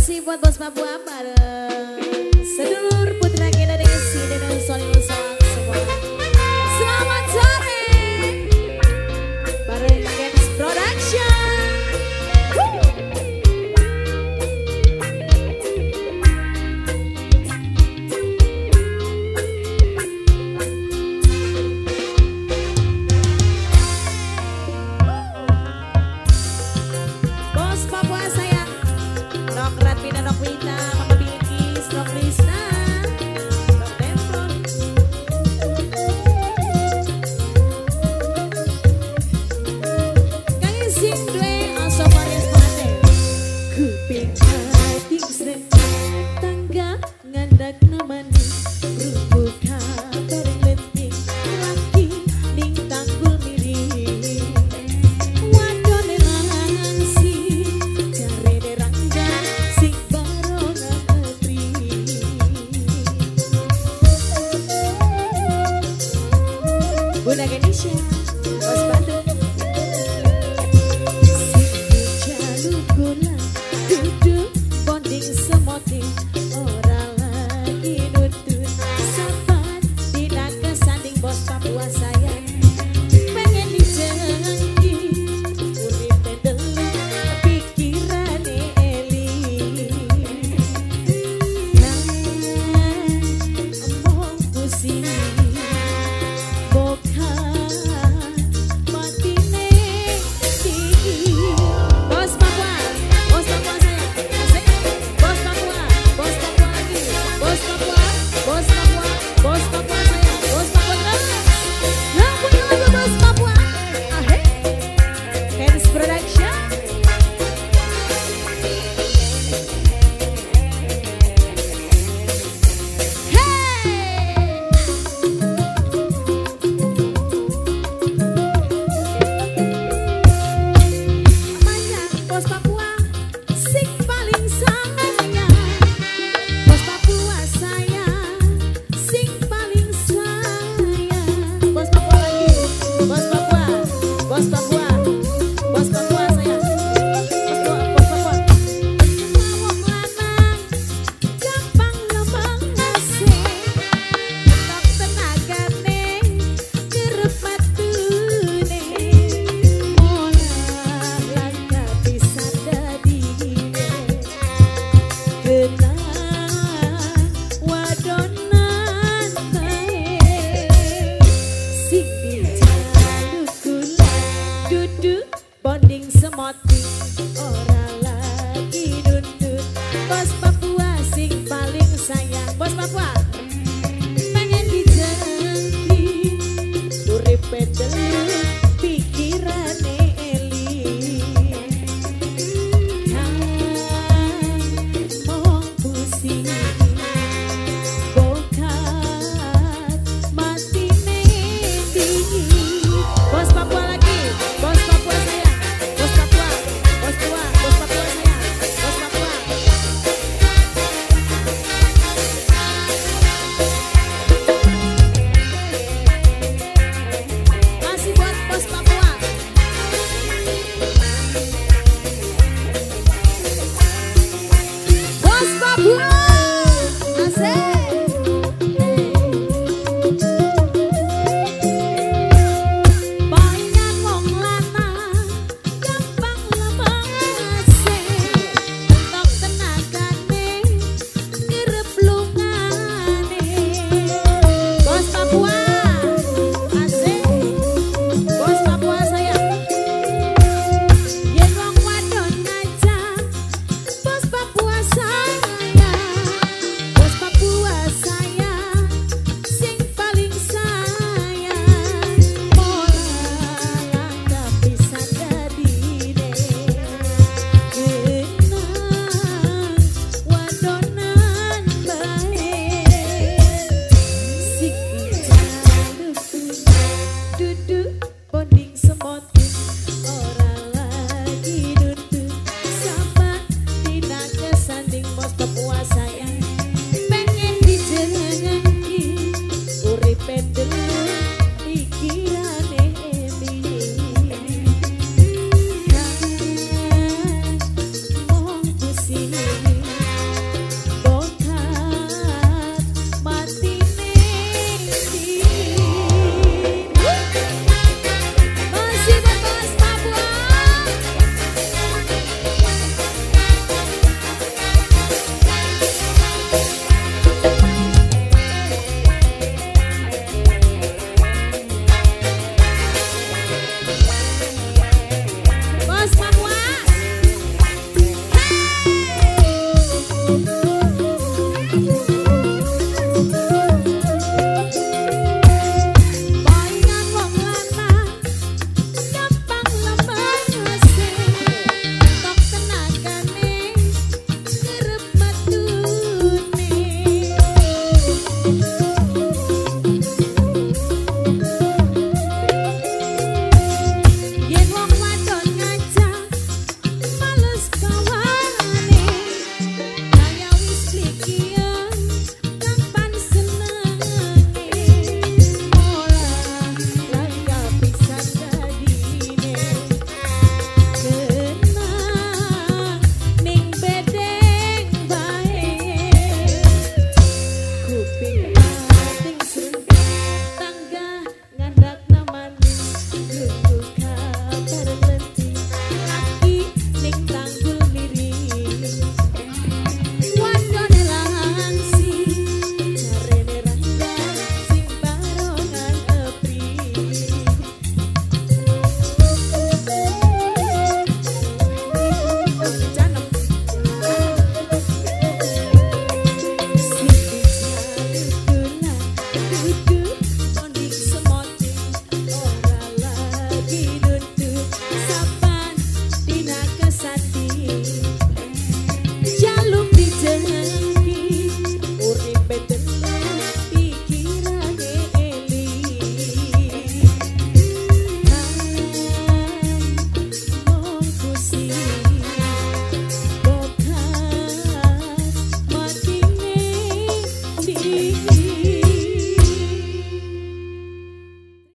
Masih buat Bos Papua bareng sedulur putra kita dengan Sini dan Sony semua. Selamat sore bareng Gens Production. Bos Papua sayang, Nok Ratmina, Nok Wita, Mama Bilkis, Nok Lisna, Nok Templon. Kang sing duwe aso paris pate. Kuping ati sreng tangga ngandak nemani rubuh kabareng lenting laki ning tanggul miring. Wadone lanang sing jarene rangga sing barona petri. Bunda Kenisha, Bos Bandung. Sing dijaluk gula duduk bonding semoti ora lagi nutut sapat dina kesanding Bos Papua sayang. Pengen dijengki uripe delu pikirane eli. Nah, omong pusing bokan matine iki. Bos Papua, Bos Papua sayang. Asik. Bos Papua, Bos Papua lagi. Bos Papua, Bos Papua, Bos Papua sayang. Bos Papua terus. Nah, punya lagu Bos Papua. Ahe. Hands Production. Hey! Namanya Bos Papua sing paling sayang. Bos Papua sayang, sing paling sayang. Bos Papua lagi. Bos Papua, Bos Papua, Bos Papua sayang. Bos Papua, Bos Papua. Wong lanang gampang ngomong asik. Ketok tenagane nyerep matune. Olah langka pisan dadine. Kenang wadonan bae. Sing dijaluk gula duduk bonding semoti ora